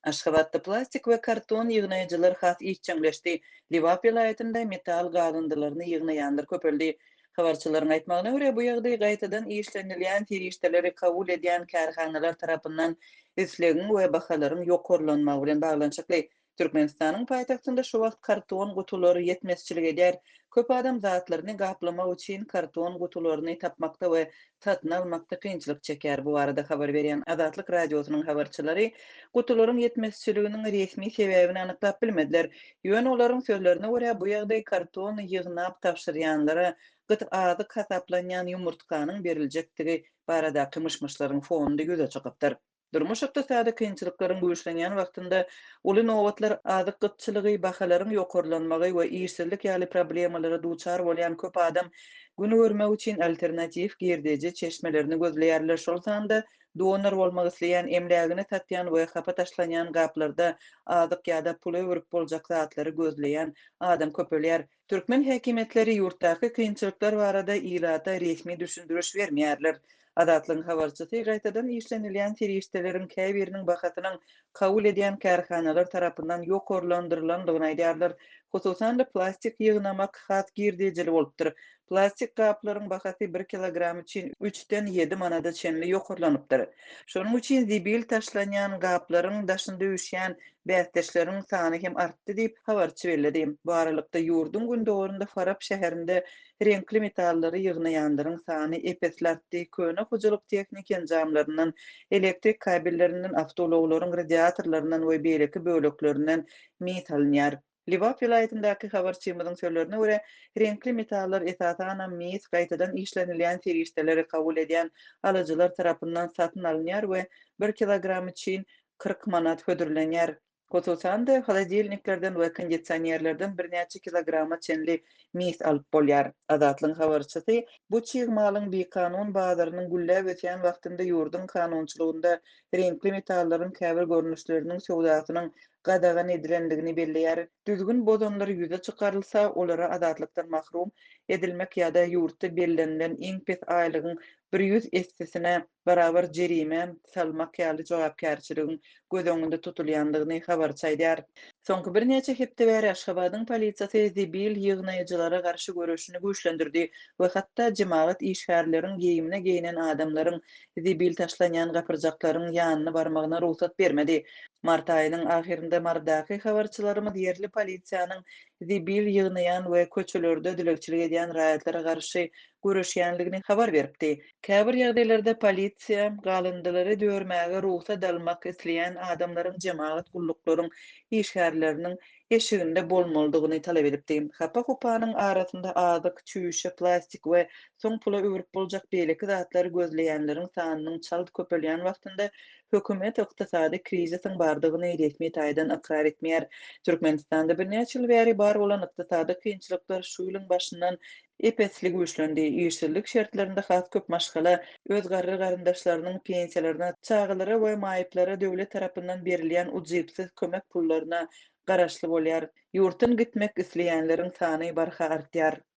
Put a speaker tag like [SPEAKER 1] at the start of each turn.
[SPEAKER 1] Aşgabatda plastik we karton ýygnaýjylar has işjeňleşdi. Lebap welaýatynda metal galyndylaryny ýygnaýanlar köpeldi. Habarçylaryň aýtmagyna görä, bu ýagdaý gaýtadan işlenilýän serişdeleri kabul edýän kärhanalar tarapyndan islegiň we bahalaryň ýokarlanmagy bilen baglanyşykly. Türkmenistanyň paýtagtynda şu wagt karton gutulary ýetmezçilik edýär. Köp adam zatlaryny gaplamak üçin karton gutularyny tapmakda we satyn almakda kynçylyk çekýär. Bu barada habar berýän Azatlyk Radiosynyň habarçylary gutularyň ýetmezçiliginiň resmi sebäbini anyklap bilmediler. Ýöne olaryň sözlerine görä, bu ýagdaý karton ýygnap tabşyrýanlara gyt azyk hasaplanýan ýumurtganyň beriljekdigi baradaky myş-myşlaryň fonunda ýüze çykypdyr. Durmuş-ykdysady kynçylyklaryň güýçlenýän wagtynda uly nobatlar azyk gytçylygy, bahalaryň ýokarlanmagy we işsizlik ýaly problemalara duçar bolýan köp adam gün görmek üçin alternatiw girdeji çeşmelerini gözleýärler, şol sanda donor bolmak isleýän, emlägini satýan we hapa taşlanýan gaplarda azyk ýa-da pula öwrüp boljak zatlary gözleýän adam köpelýär. Türkmen häkimiýetleri ýurtdaky kynçylyklar barada ilata resmi düşündiriş bermeýärler. Azatlygyň habarçysy gaýtadan işlenilýän serişdeleriň käbiriniň bahasynyň kabul edýän kärhanalar tarapyndan ýokarlandyrylandygyny aýdýarlar. Hususan-da, plastik ýygnamak has girdejili bolupdyr. Plastik gaplaryň bahasy bir kilogram üçin üçden ýedi manada çenli ýokarlanypdyr. Şonuň üçin zibil taşlanýan gaplaryň daşynda üýşýän bäsdeşleriň sany hem artdy diýip, habarçy belledi. Bu aralykda, ýurduň gündogarynda Farap şäherinde reňkli metallary ýygnaýanlaryň sany ep-esli artdy, köne hojalyk tehniki enjamlaryndan, elektrik kabellerinden, awtoulaglaryň radiatorlaryndan we beýleki böleklerinden mis alynýar. Lebap welaýatyndaky habarçymyzyň sözlerine görä, reňkli metallar, esasanam mis, gaýtadan işlenilýän serişdeleri kabul edýän alyjylar tarapyndan satyn alynýar we bir kilogram üçin 40 manat hödürlenýär. Hususan-da, holodilniklerden we kondisionerlerden birnäçe kilograma çenli mis alyp bolýar. Azatlygyň habarçysy bu çig malyň bikanun bazarynyň gülläp ösýän wagtynda ýurduň kanunçylygynda reňkli metallaryň käbir görnüşleriniň söwdasynyň gadagan edilendigini belleýär. Düzgün bozanlar ýüze çykarylsa, olara azatlykdan mahrum edilmek ýa-da ýurtda bellenilen iň pes aýlygyň 100 essesine barabar jerime salmak ýaly jogapkärçiligiň göz öňünde tutulýandygyny habarçy aýdýar. Soňky birnäçe hepde bäri Aşgabadyň polisiýasy zibil ýygnaýjylara garşy göreşini güýçlendirdi we hatda jemagat işgärleriň geýimine geýnen adamlaryň zibil taşlanýan gapyrjaklaryň ýanyna barmagyna rugsat bermedi. Mart aýynyň ahyrynda Marydaky habarçylarymyz ýerli polisiýanyň zibil ýygnaýan we köçelerde dilegçilik edýän raýatlara garşy göreşýändigini habar beripdi. Käbir ýagdaýlarda polisiýa galyndylary dörmäge rugsat almak isleýän adamlaryň jemagat gulluklaryň işgärleriniň eşiginde bolmalydygyny talap edipdi. Hapa-hupanyň arasynda azyk, çüýşe, plastik we soň pula öwrüp boljak beýleki zatlary gözleýänleriň sanynyň çalt köpelýän wagtynda hökümet ykdysady krizisiň bardygyny resmi taýdan ykrar etmeýär. Türkmenistanda birnäçe ýyl bäri bar bolan ykdysady kynçylyklar şu ýylyň başyndan ep-esli güýçlendi. Işsizlik şertlerinde has köp maşgala öz garry garyndaşlarynyň pensiýalaryna, çagalara we maýyplara döwlet tarapyndan berilýän ujypsyz kömek pullaryna garaşly bolýar. Ýurtdan gitmek isleýänleriň sany barha artýar.